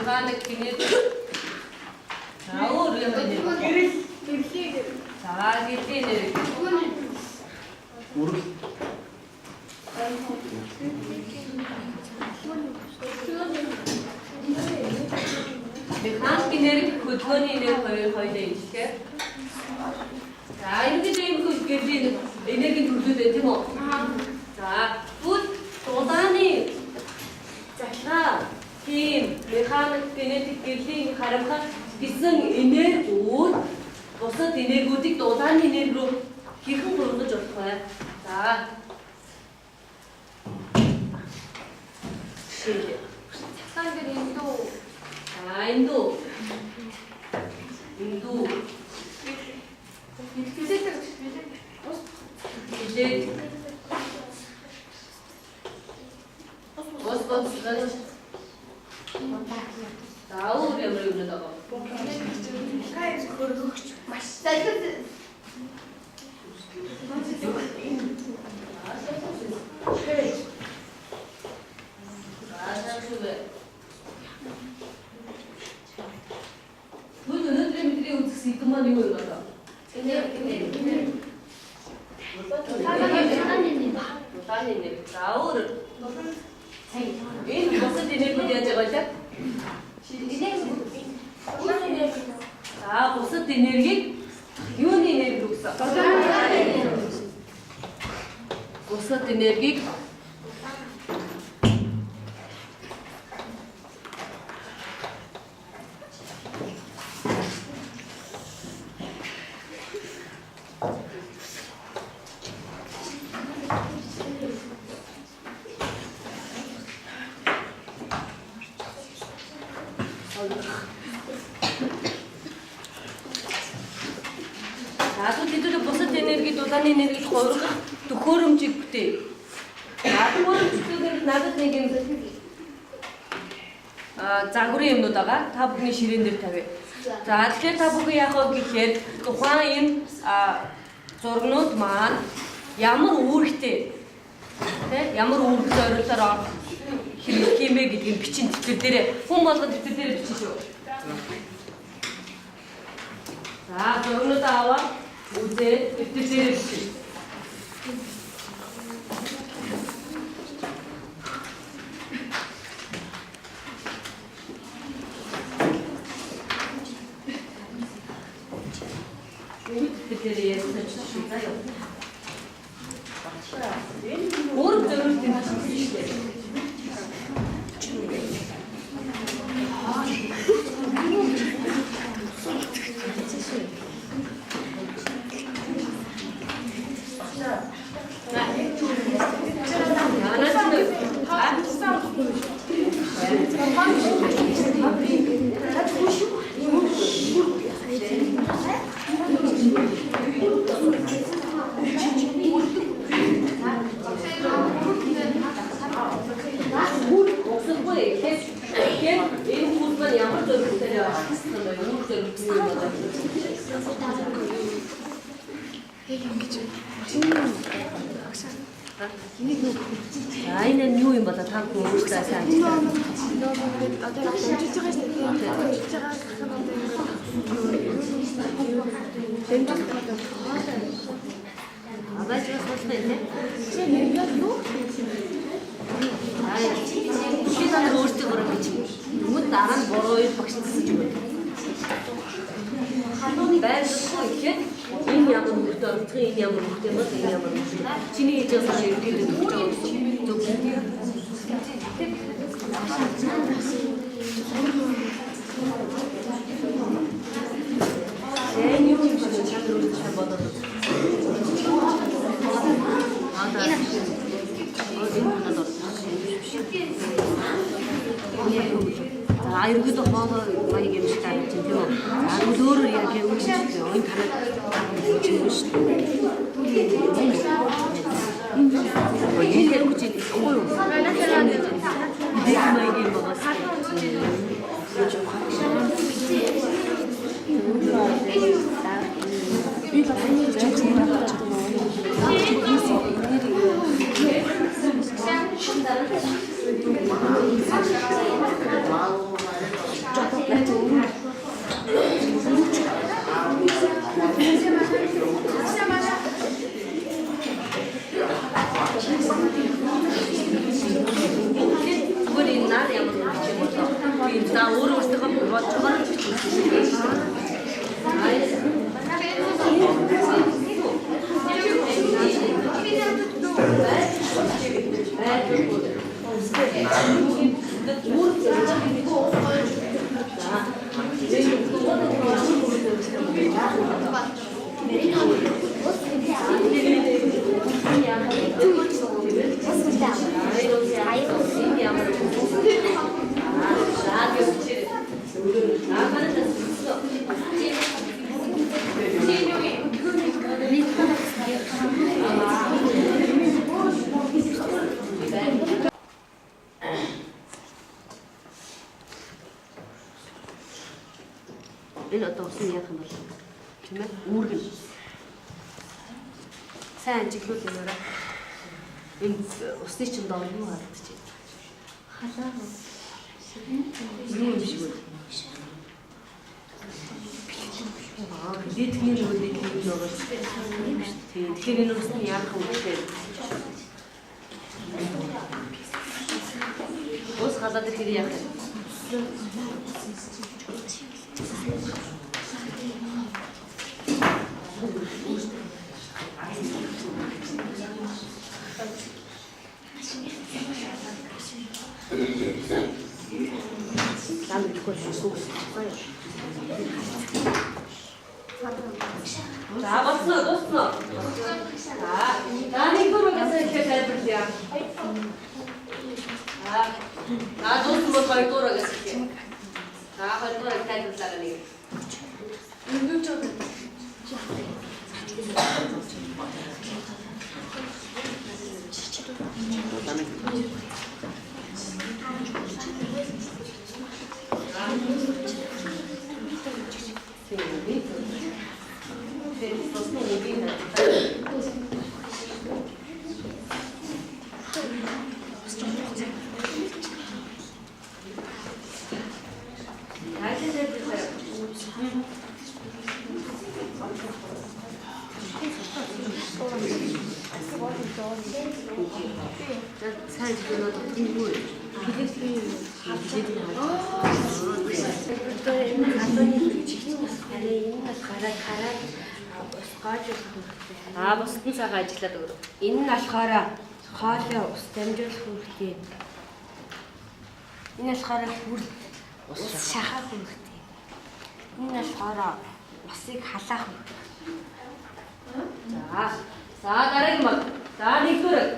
Механик, кинетик. За, өөр ямар энерги? Гэрэл. Гэрлийн. За, гэрлийн энерги. Үрэл. Механик энерги, хөдөлгөөний энерги хоёр хоёулаа ижилхэн. За, ерөнхийдөө ийм хөл гэрлийн энергийн төрлүүд байна, тийм үү? За, тэгвэл дулааны захираа, тийм механик, кинетик, гэрлийн харамхай гэсэн энергиуд бусад энергиудыг дулааны энерги рүү хэрхэн хургаж болох вэ? За. Жишээ. Цахилгаан дээр эндүү. За, эндүү. Эндүү. Хилээд Хилээд. Бос боцлож. За, өөр ямар юм нэг байгаа. Хөргөгч маш залхил. За, шүү дээ. Тэгвэл өнөөдрийн бидний үзэх сэдэв маань юу юм бэ? Энерги. Дулааны энерги. За, өөр. Энэ бусад энергиуд яаж байгаа вэ? За, бусад энергийг юуны энерги гэсэн? Бусад энергийг За, тэгвэл хэдүүлээ бусад энерги дулааны энергийг хувиргах төхөөрөмжийг бүтээе. За, төхөөрөмжлөөр надад нэг юм загварын юмнууд байгаа. Та бүхний ширээн дээр тавья. За, тэгэхээр та бүхэн яах вэ гэхээр тухайн энэ зургнууд маань ямар үүрэгтэй тэ ямар үүрэг зориулалтаар орох хэрэглэх юм бэ гэдгийг бичин тэтгэр дээрээ хүн болгон тэтгэр дээрээ бичин шүү. За, зургнуудаа аваад үзээд тэтгэр дээрээ бичин. Тэтгэр дээрээ ярьсан ч шүү заа юу. Үүрэг зориултын бичсэн шүү дээ. Угсахгүй. Тэгэхээр энэ хүмүүс маань ямар зорилготой явах юм бэ? Үүрэг зорилт нь юм байна. Яг ингэж. За, энэ нь юу юм болоо та бүхэн өөрсдөө сайн ажиглаа. Нөгөө одоо дамжиж байгаа шүү дээ. Дамжиж байгаа гэх нь одоо ингээд дамжуулах одоо хоолой. Абайж бас болох юм те. Чи яг юу гэх юм бэ? Би та нар өөрсдөө буруу гэж юм. Өмнө дараа нь буруу юу багш гэсэн юм байна. Байрлахгүй гэхэд энэ ямар хөвгтэй орцсон, энэ ямар хөвгтэй бол энэ ямар хөвгтэй. Чиний хийж байгаа зүйл ерөнхийдөө төгсөж байгаа гэсэн. Зөв. Энэ юу юм шиг та нар өөрсдөө сайн бодоод үз. Аа за. Энэ надад орсон. За, ерөнхийдөө хоолой маяг юм шиг харагдаж байна, тийм үү? За, тэгвэл өөрөөр яг юм шиг энэ хараад юм шүү дээ. Энэ яг үгүй юу? Дэх маяг юм байгаа. Би л одоо ингэж байна. Энэ одоо ус нь яах юм бол тийм ээ? Үүргэн. Сайн ажиглуул энэ. Энэ усны чинь доор юу харагдаж байна? Халаа. Юу юм шиг вэ? Литгийн нөгөө литгийн нөгөө тийм шүү дээ. Тэгэхээр энэ ус нь яах вэ гэхээр ус халаад ирэхээр яах вэ? Лам идэхгүй шүү. За болсон уу? Дууссан уу? За нэгдүгээр үгээс эхлээд тайлбарлая. За дууссан бол хоёрдугаар үгээс эхлэе. За хоёрдугаар үг тайлбарлаа нэг. Эндүүч одоо Тийм үү? Тэгэхээр тусны үгийг сайн зүйл нь юу вэ? Энэ халууны энэ болохоор хараад ус гоожуулах хэрэгтэй. Аа бусд нь цагаан ажиллаад өгөр. Энэ нь болохоор хоолой ус дамжуулах хэрэгтэй. Энэ болохоор хүрд ус шахах хэрэгтэй. Энэ болохоор усыг халаах хэрэгтэй. За. За дараагийн баг. За нэгдүгээр.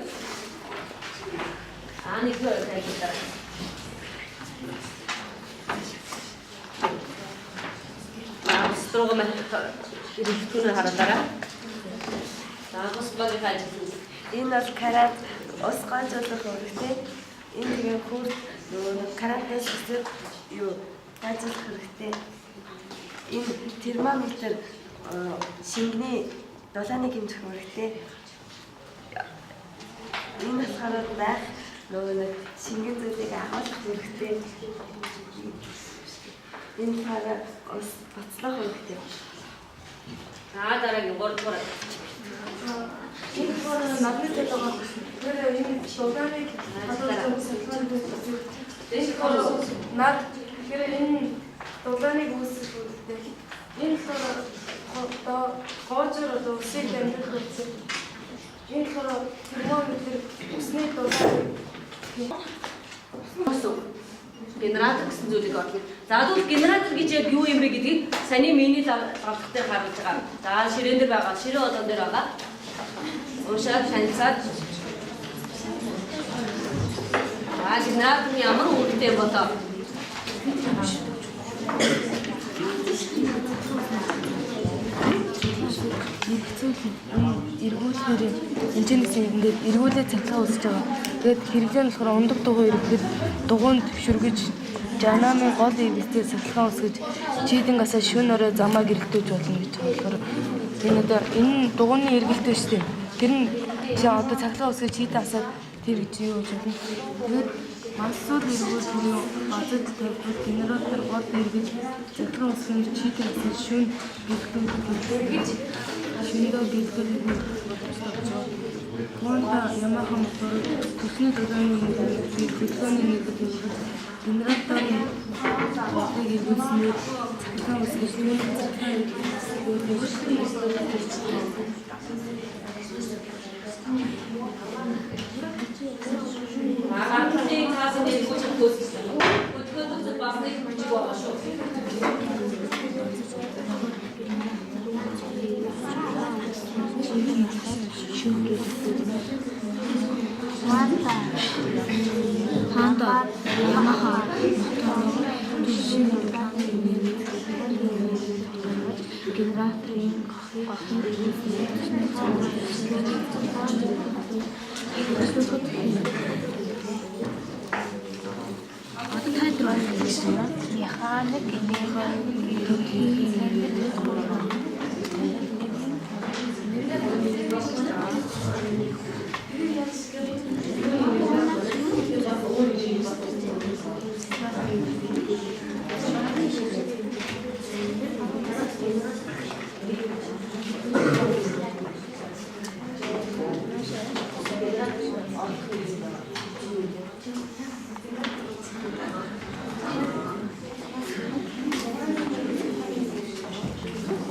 Аа нэгдүгээр тайлбарлаа. За бус руугаа хэрэгтүүнээр харуулаарай. За бус багийн ажил. Энэ бол карат ус гоожуулах хэрэгтэй. Энэ тэгээ хүрд нөгөө нэг каратаас эсрэг юу гоожуулах хэрэгтэй. Энэ термометр шингэний дулааны хэмжих хэрэгтэй. Энэ болохоор байх нөгөө нэг шингэн зүйлийг агуулах хэрэгтэй. Энэ болохоор ус буцлах хэрэгтэй. За дараагийн 3 дугаар. Энэ болохоор надны тэл байгаа. Тэр энэ дулааныг халуун сэлбэр Дээш гол над тэгэхээр энэ дулааныг үүсгэх хэрэгтэй. Энэ болохоор одоо гоожор одоо усыг дамжуулах хэрэгтэй. Энэ болохоор термометр усны дулааныг генератор гэсэн зүйлийг орлоо. За тэгвэл генератор гэж яг юу юм бэ гэдгийг саяны миний давтах дээр харуулж байгаа. За ширээн дээр байгаа, ширээ одон дээр байгаа. Уншаад танилцаад. За генератор нь ямар үүрэгтэй болоо? Эргүүлэхээр энэ ч гэсэн ингээд эргүүлээ цахилгаан үүсэж байгаа. Тэгээд хэрэглээ нь болохоор ундаг дугуй ирэхэд дугуйнд төвшөргөж жанаамын гол эргэлтээр цахилгаан үүсгэж чийдэн гасаа шөнө орой замаа гэрэлтүүлж болно гэж байгаа болохоор энэ одоо энэ дугуйны эргэлтээ шүү дээ. Тэр нь чи одоо цахилгаан үүсгэж чийдэн асаад тэр гэж юу гэж болно. Тэгээд мансуул эргүүл буюу базад тавьбал генератор гол эргэж цахилгаан үүсгэж чийдэн асаад шөнө гэрэлтүүлж шөнөдөө гэрэлтүүлэх боломжтой гэж байна. Honda Yamaha мотор төсний дулааны хөдөлгөөний нэгд үүсгэж генераторын голыг эргүүлснээр цахилгаан үүсгэж түүний цахилгаан Гадны цаасан эргүүлж хөөссөн. Хөдөлгөөн бас нэг бичиг байгаа шүү. Honda Yamaha мотор төсний дулааны генераторын голын эргэлтээр Одоо та Механик энерги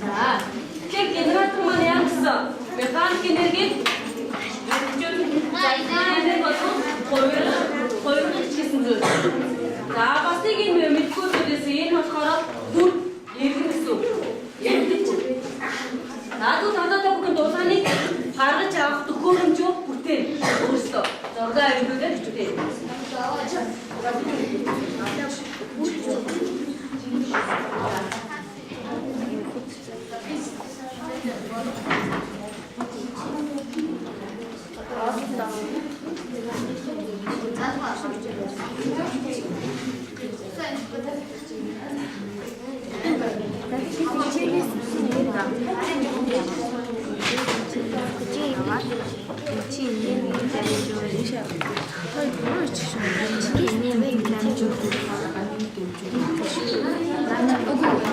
За, тэгэхээр генератор маань яа гэсэн? Механик энергийг энерги болон хувиргаж гэсэн зүйл. За, бас нэг юм мэдгүй зүйлээс энэ болохоор бүр эргэн гэсэн үг. Эргэж. За, тэгвэл танаа бүхэн дулааныг гаргаж авах төхөөрөмжөө бүтээн өөрсдөө. Зургаа эргүүлээд бүтээн.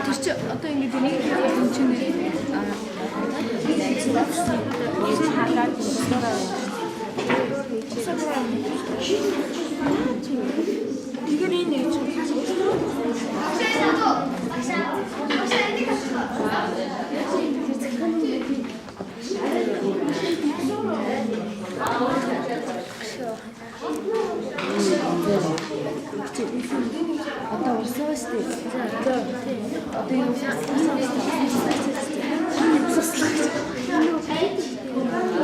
Тэр чи одоо ингэж нэг юм чинь халаад Тэгэхээр энэ нэг чинь одоо урсгаа шүү дээ. Одоо энэ урсгаа шүү дээ. Суслах гэж.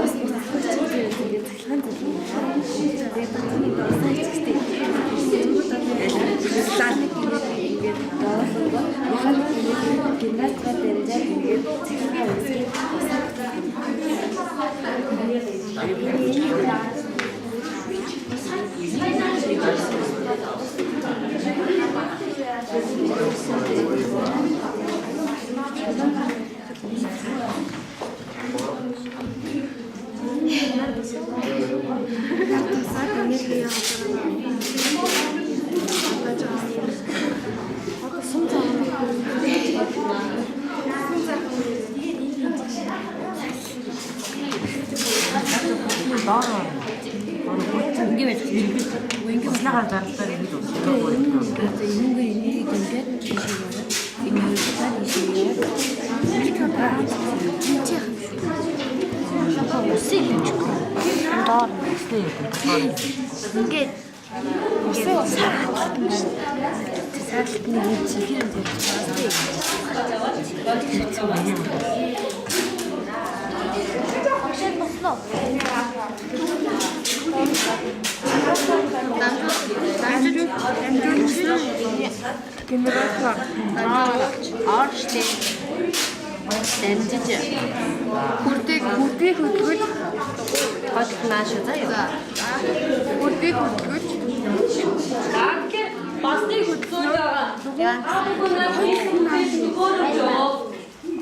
Ус буцлах гэж ингээд цахилгаан зэлэн. Тэгээд татны урсгаа хийхдээ. Ингээд доолгоо механик генератораар дамжаад ингээд цахилгаан үсгээд Ингээ байж эргэж ингээ уснаагаар зарлалаар ингэж усдаг. Энэ энийг ингээд тийшээ яваад энэ хоёр удаа тийшээ яваад Усыг хэмжихгүй. Доор Усны юм. ингээд усын сааталт юм шүү. Тэр сааталтны нэг чихэр юм Багшаа босноо. Генератор Орчтэй. Дамжиж хүрдийг хүрдийг хөдөлгөж гол нааш заяа. хүрдийг хөдөлгөж За, тэгэхээр бас нэг хөдөлгөөн байгаа. Та бүхэн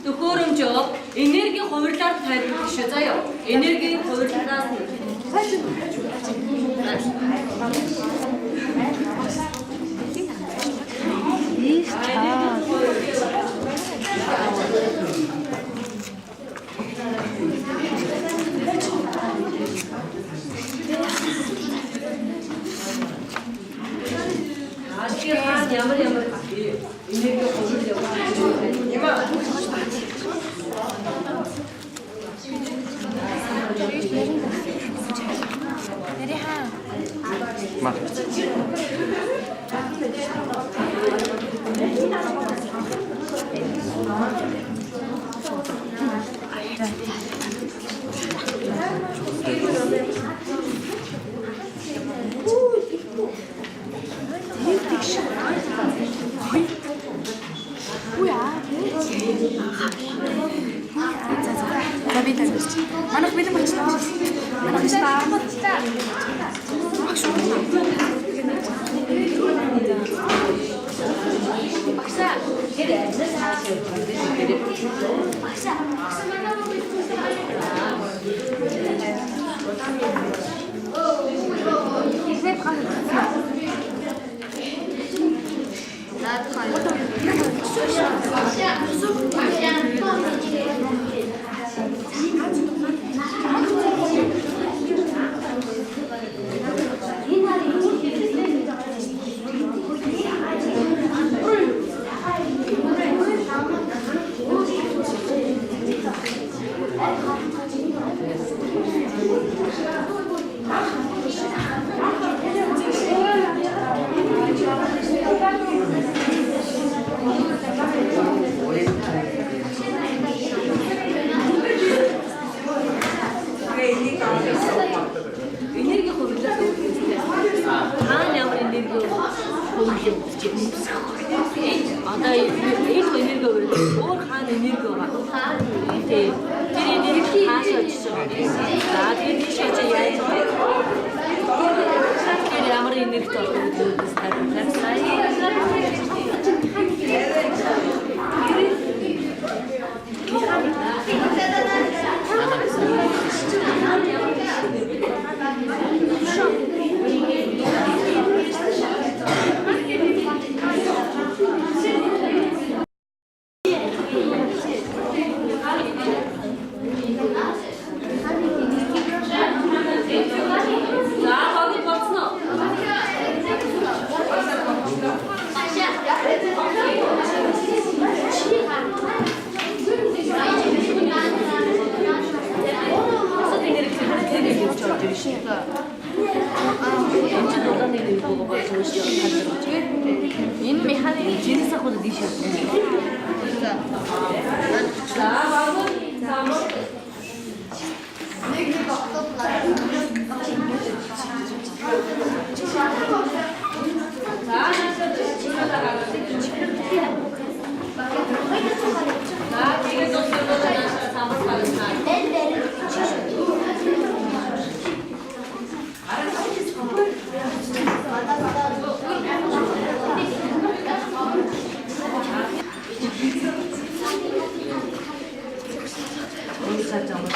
төхөөрөмжөө энергийн хувирлаар тайлбарлах шүү заяа. Энергийн хувирлаас нь Тэгэхээр хаана ямар ямар энерги хувирал явуулж байна. Мар. За би тайлбарч. Манайх бэлэн болчихлоо. Манайх биш. Багш. Энерги хувирлаас үүдэлтэй. Хаана ямар энерги хувирлыг үүсэж байна? Энэ одоо энэ энерги хувирлаа. Өөр хаана энерги байгаа? Тийм. Тэр энерги хаашаа очиж байгаа? За тэр тийш очиж яаж байгаа? Тэр ямар энергитэй болох вэ гэдгээс тайлбарлаа. За багийн болцсон уу? Бусад энерги тэр нэг явж орж ирж шээ. Энд чинь дулааны энерги байгаа бол уншиж тайлбарлаж байна. Энэ механик Жинээс ахвал дийш явж байна. За багууд самар. За наашаа чимээ гаргах. За тэгээд өсвөр наашаа самар гаргана. Энийг цааш авах.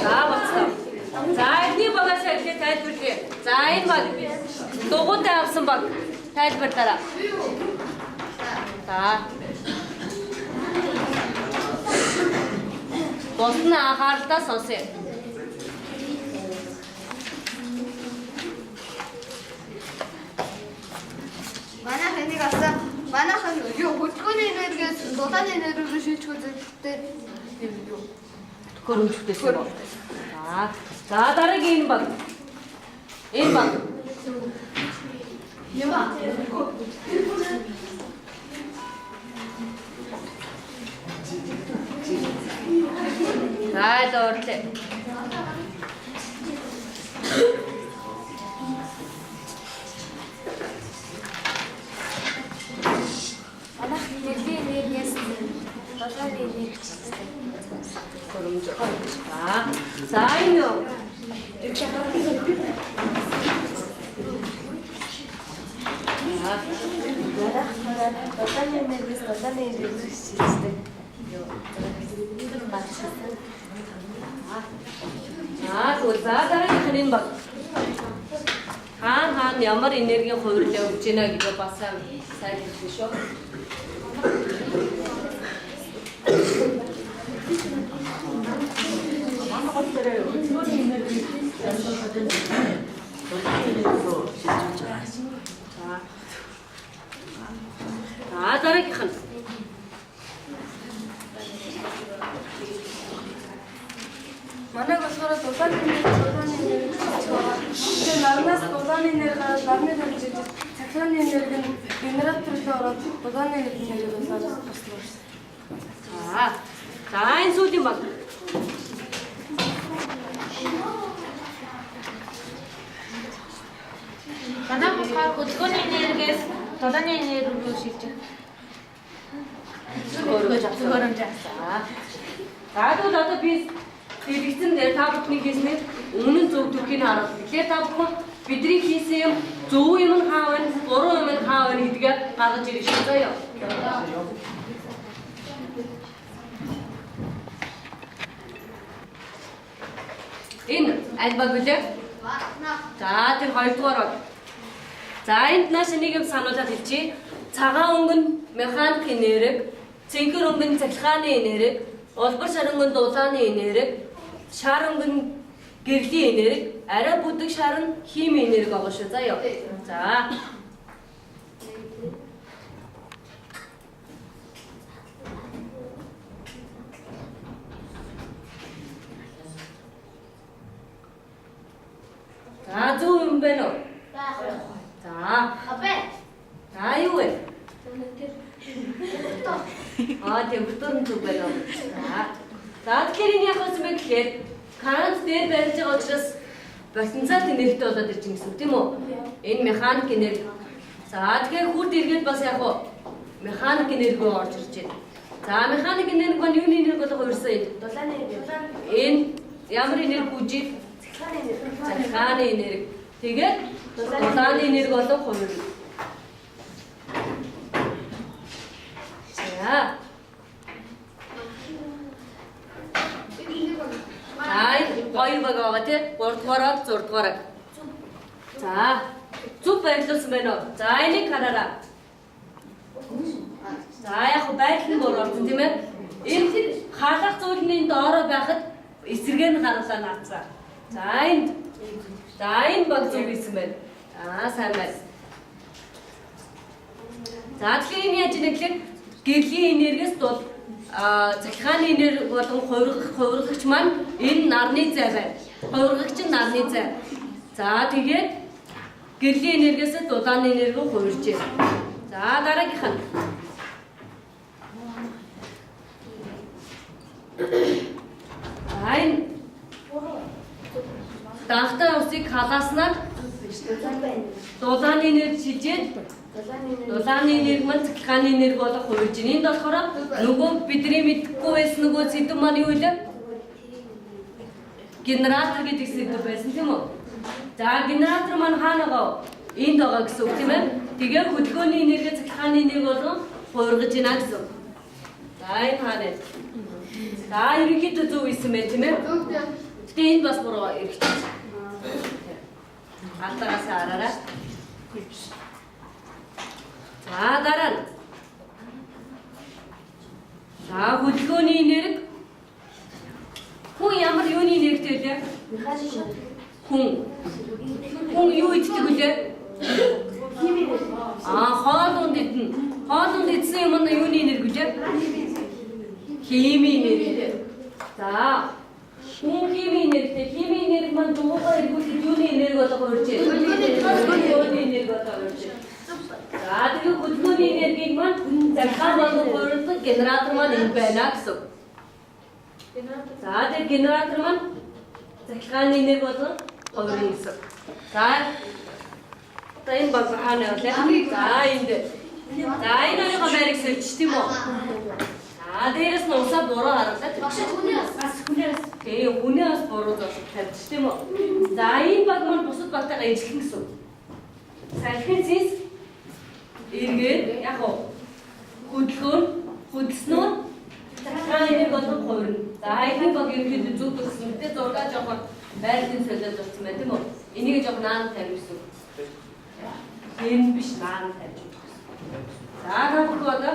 За болцсон. За эхний багаас эхлээд тайлбарлая. За энэ баг дугуйтай авсан баг тайлбарлаарай. За. Бус нь анхааралтай сонсъё. Манайх энийг авсан. Манайх нь юу хөдөлгөөний энергиэс дулааны энерги рүү шилжих үзэлтэй юм юу. Төхөөрөмжтэй юм уу? За. За дараагийн энэ баг. Энэ баг. За дуурлаа. Манайх гэрлийн энергиэс дулааны энерги шилждэг. Төхөөрөмж. За. За энэ үү? За. Манайх дулааны энергиэс дулааны энерги рүү шилждэг. Юу. За тэгвэл за дараагийнх нь энэ баг. Хаана хаана ямар энергийн хувирлаа өгч байна гэдгээ бас сайн сайн хэлсэн шүү. Манай гол дээр хөдөлгөөний энерги ялгаатай дулааны энерги рүү шилжүүлж байгаа. За. За дараагийнх нь. Манайг болохоор дулааны энерги дулааны энерги гэж байгаа. Тэгээ нарнаас дулааны энерги гараад нарны дөрж ижиж цахилгааны энерги нь генератор руу ороод дулааны энерги дулаанаас туслах. За. За энэ сүүлийн баг. Манай болохоор хөдөлгөөний энергиэс Дулааны энерги рүү шилжих. Зохиомж авсан. За тэгвэл одоо би дэлгэцэн дээр та бүхний хийсний үнэн зөв төрхийг харуулна. Тэгэхээр та бүхэн бидний хийсэн юм зөв юм нь хаа байна, буруу юм нь хаа байна гэдгээ гаргаж ирэх шүү заяа. Энэ аль баг билээ? За тэр хоёрдугаар баг. За энд нааш нэг юм сануулаад хэлчихье. Цагаан өнгө нь механик энерги, цэнхэр өнгө нь цахилгааны энерги, улбар шар өнгө нь дулааны энерги, шар өнгө нь гэрлийн энерги, арай бүдэг шар нь химийн энерги байгаа шүү. Заяа. За. За зөв юм байна уу? За. За юу вэ? Аа температур нь зөв байна уу? За. За тэгэхээр энэ яах вэ гэхээр карант дээр барьж байгаа учраас потенциал энергитэй болоод ирж байгаа гэсэн үг тийм үү? Энэ механик энерги. За тэгэхээр хүрд эргээд бас яг уу механик энерги рүү орж ирж байна. За механик энерги маань юуны энерги болго хувирсан юм? Дулааны энерги. Энэ ямар энерги үжи? Цахилгааны энерги. Тэгээд дулааны энерги болон хувирна. За. За энэ гоё баг байгаа тий. 3 дугаараар 6 дугаараар. За. Зөв байрлуулсан байна уу? За энийг хараарай. За яг байдал нь буруу болсон тийм ээ. Энэ халах зүйлний доороо байхад эсрэгээр нь харуулаа наацаа. За энд. За энэ баг зөв хийсэн байна. За сайн байна. За тэгэхээр энэ яаж ийм гэхээр гэрлийн энергиэс бол цахилгааны энерги болон хувиргагч маань энэ нарны зай байна. Хувиргагч нь нарны зай. За тэгээд гэрлийн энергиэс дулааны энерги рүү хувирж байна. За дараагийнх нь. За энэ данхтай усыг халааснаар дулааны энерги шижээд дулааны энерги маань цахилгааны энерги болох хувирж байна. Энд болохоор нөгөө бидний мэдэхгүй байсан нөгөө сэдэв маань юу вэ? Генератор гэдэг сэдэв байсан тийм үү? За генератор маань хаана байгаа вэ? Энд байгаа гэсэн үг тийм ээ. Тэгээ хөдөлгөөний энерги цахилгааны энерги болон хувиргаж байна гэсэн үг. За энэ хаана вэ? За ерөнхийдөө зөв хийсэн байх тийм ээ. Гэтэ энэ бас буруу эргэжсэн. Алдаагаас хараарай. За дараа нь. За хөдөлгөөний энерги. Хүн ямар юуны энергитэй вэ? Хүн. Хүн юу иддэг вүлээ? Аа хоол унд идэнэ. Хоол унд идсэн юм нь юуны энерги вүлээ? Химийн энерги. За хүн химийн энергитэй. Химийн энерги маань дугуйгаа эргүүлээд юуны энерги болго хувирж байна? Хөдөлгөөний энерги болго хувирж байна. За тэгэхээр хөдөлгөөний энергийг маань цахилгаан болгон хувирдаг генератор маань энэ байна гэсэн. За тэр генератор маань цахилгааны энерги болон хувирна гэсэн. За одоо энэ баг хаана явлаа? За энд. За энэ хоёрын байрыг сольж тийм үү? За дээрээс нь усаа буруу харуулаад. Багш хүнээс Тий, хүнээ бас буруу зураг тавьчих тийм үү? За энэ баг маань бусад багтайгаа ижилхэн гэсэн. Салхин зис эргээд яг уу хөдөлгөөн хөдөлснөөр цахилгааны энерги болон хувирна. За энэ баг ерөнхийдөө зөв төгссөн. Гэтэ зургаа жоохон байрлалын солиод зурсан байна тийм үү? Энийг жоохон наан тавь гэсэн. Энэ биш наан тавьж өгөх. За та бүхэн одоо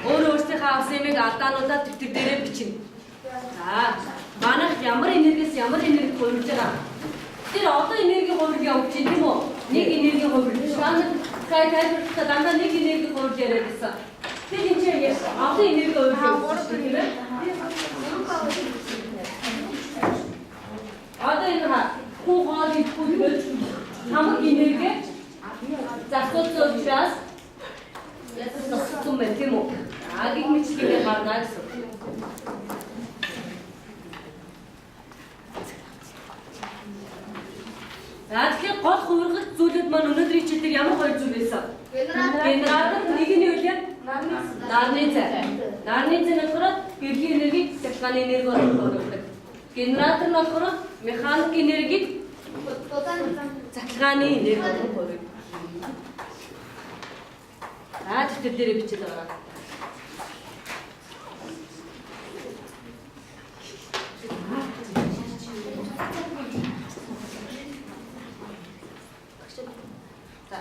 өөрөө өөрсдийнхээ авсан юмыг алдаануудаа төвтөр дээрээ бичнэ. За манайх ямар энергиэс ямар энерги хувирж байгаа. Тэр одоо энерги хувирж явж байна тийм үү? Нэг энерги хувирж. Та нар сая тайлбарлахдаа дандаа нэг энерги хувирж яриад байсан. Тэр энэ чинь олон энерги хувирж явж байна тийм ээ? Одоо энэ хүн хоол идэхгүй тэгэл хамаг энерги зарцуулсан учраас зогссон байна тийм үү? За гэх мэтчилгээ гарна гэсэн. За тэгэхээр гол хувиргах зүйлүүд маань өнөөдрийн хичээл дээр ямар хоёр зүйл байсан? Генератор нэг нь юу лээ? Нарны зай. Нарны зай нь болохоор гэрлийн энергийг цахилгааны энерги болгох хувиргадаг. Генератор нь болохоор механик энергийг цахилгааны энерги болгох хувиргадаг. За дэвтэр дээрээ бичээд байгаа. За.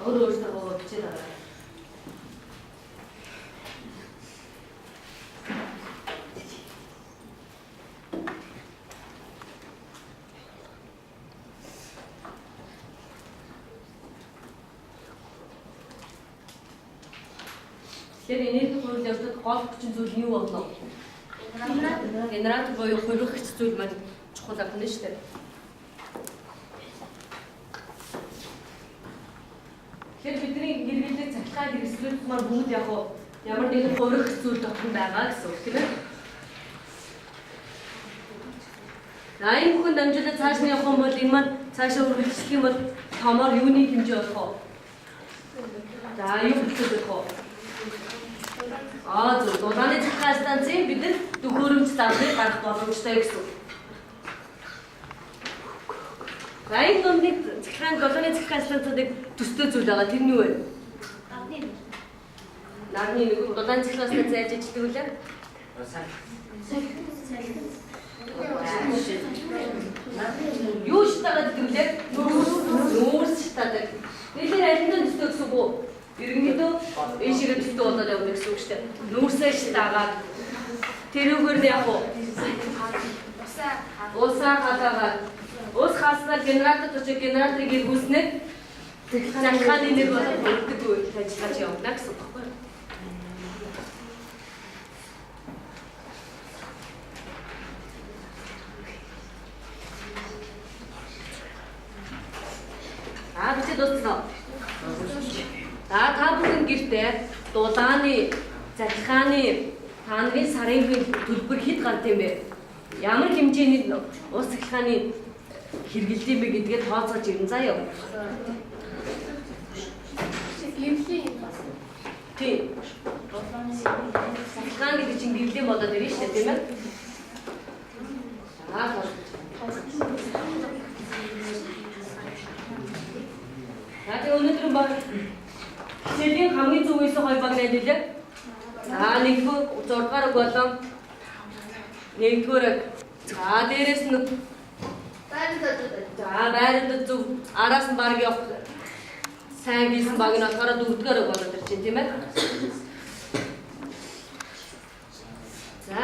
Өөр өөртөө бичээд байгаа. Тэгэхээр энерги хувирал явдлад гол хүчин зүйл нь юу болно? Генератор буюу хувиргагч зүйл маань чухал байна шүү дээ. Тэгэхээр бидний хэрэглэдэг цахилгаан хэрэгслүүд маань бүгд яг ямар нэгэн хувиргах зүйл дотор байгаа гэсэн үг тийм ээ. За энэ бүхэн дамжуулаад цааш нь явах юм бол энэ маань цаашаа үргэлжлэх юм бол томоор юуны хэмжээ болох вэ? За юу хэмжээ болох вэ? Аа зөв. Дулааны цахилгаан станцын бид нар төхөөрөмж замыг гаргах боломжтой гэсэн үг. За энэ номны цахилгаан дулааны цахилгаан станцуудыг төстэй зүйл байгаа. Тэр нь юу вэ? Нарны нэг дулааны цахилгаан станц яаж ажилладаг вэ? Юу шатаагаад гэдэг вэ? Нүүрс шатаадаг. Тэгэхээр алинтаа төстэй гэсэн үг үү? Иргэнэдөө ийшээгээ төстэй болоод явна гэсэн үг шүү дээ. Нүүрсээ шатаагаад тэрүүгээр нь яг уу усаа халаагаад ус хааснаар генератор төчөө генераторыг эргүүлснээр цахилгааны нэг болоод бүрддэг үйл ажиллагаа явна гэсэн үг байхгүй юу? Аа бичээд дууссан уу? За та бүхэн гэртээ дулааны, цахилгааны, та нарын сарын төлбөр хэд гард юм бэ? Ямар хэмжээний ус цахилгааны хэрэглэдэг юм бэ гэдгээ тооцоож ирнэ заа юу? Тийм. Цахилгаан гэдэг чинь гэрлийн болоод ирнэ шүү дээ, тийм ээ? Аа тооцож. За тэгээ өнөөдөр баг хичээлийн хамгийн зөв үйсэн хоёр баг найз үлээ. За нэгдүгээр 6 дугаар үг болон нэгдүгээр. За дээрэс нь за байранд зөв араас нь баг явах сайн хийсэн баг нь болохоор дөрөвдүгээр үг болоод ирж байна, тийм ээ? За.